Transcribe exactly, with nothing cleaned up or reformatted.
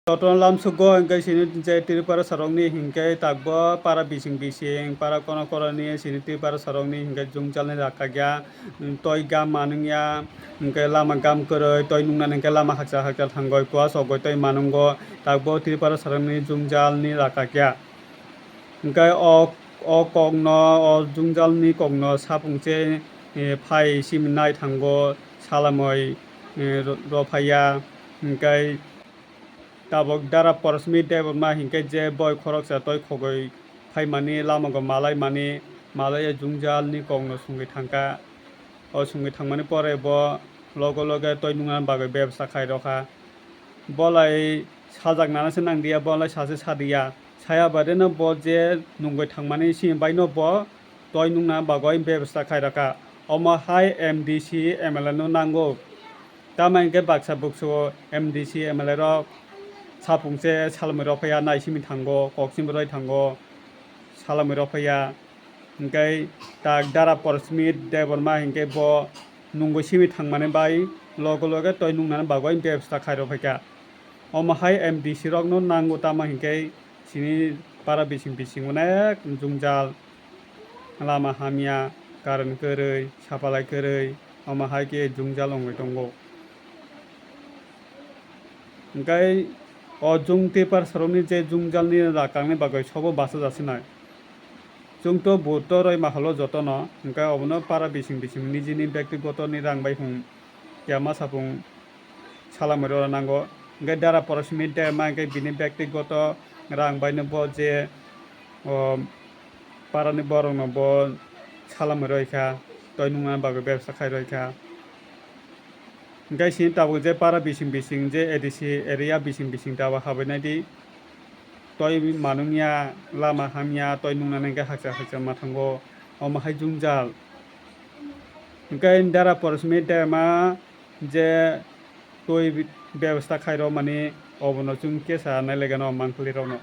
Jotono lamsugo hwnkhe chini je Tripura sarokni hwnkhe takbo para bising bising, para kono koroni chini Tripura sarokni hwnkhe jungjalni raka ya, toi gam manung ya, hwnkhe lama gam kwrwi, toi nuknani hwnkhe lama hakcha hakcha thangwi, kuasogwi toi manungo, takbo Tripura sarokni jungjalni raka ya. Hwnkhe o, o kokno, o jungjalni kokno sapung se, eh, phai simi nai thango, salamwi, eh, ro-, rophaiya. Hwnkhe tabok Dara Porosmi Debbarma hinkhe je boi khoroksa toi khogwi phaimani, lamago malaimani, malaiya jungjalni kokno sungwi thangkha. O sungwi thangmani pore bo loge loge toi nuknani bagwi bebsa khai rokha. Bolai sajaknana se nangdiya, bolai sase sadiya. Saya badeno bo je nungwi thangmani simi baino bo toi nungna bagwi bebsta khai rokha. Omo hai M D C, M L A no nango. Tamo hinkhe baksa buksu M D C, M L A rok sapung se salmwi rok phaiya, nai simi thango, kok simi roi thango, salmwi rok phaiya. Hinkhe tak Dara Porosmi Debbarma hinkhe bo nungwi simi thangmani bai loge loge toi nungnani bagwi bebsta khai rok phaikha. Omo hai M D C rokno nango, tamo hinkhe chini para bising bising onek jwngjal, lama hamya, current kwrwi, sapalai kwrwi, omo hai khe jwngjal wngwi tongo. Hinkhe o jung tipar sarokni je jungjalni rakangni bagwi sobo bacha jasinai. Chwngto vote rwima holo jotono, hinkhe obono para bising bising nijini byaktigotoni rang bai hwn ya ma sapung salamwi rwna nango. Hinkhe Dara Porosmi Debbarma hinkhe bini byaktigoto rang baino bo je, o, parani borokno bo salamwi rwikha, toi nungna bagwi bebsa khai rwikha. Hinkhe chini tabuk je para bising bising je A D C area bising bising tabuk habai naidi. Toi manung ya, lama hamya, toi nungnani hinkhe hakcha hakcha ma thango, omo hai jwngjal. Hinkhe Dara Porosmi Debbarma je twi bebasta khai rw mani, obono chwng kesa nai laigano mankhlirokno.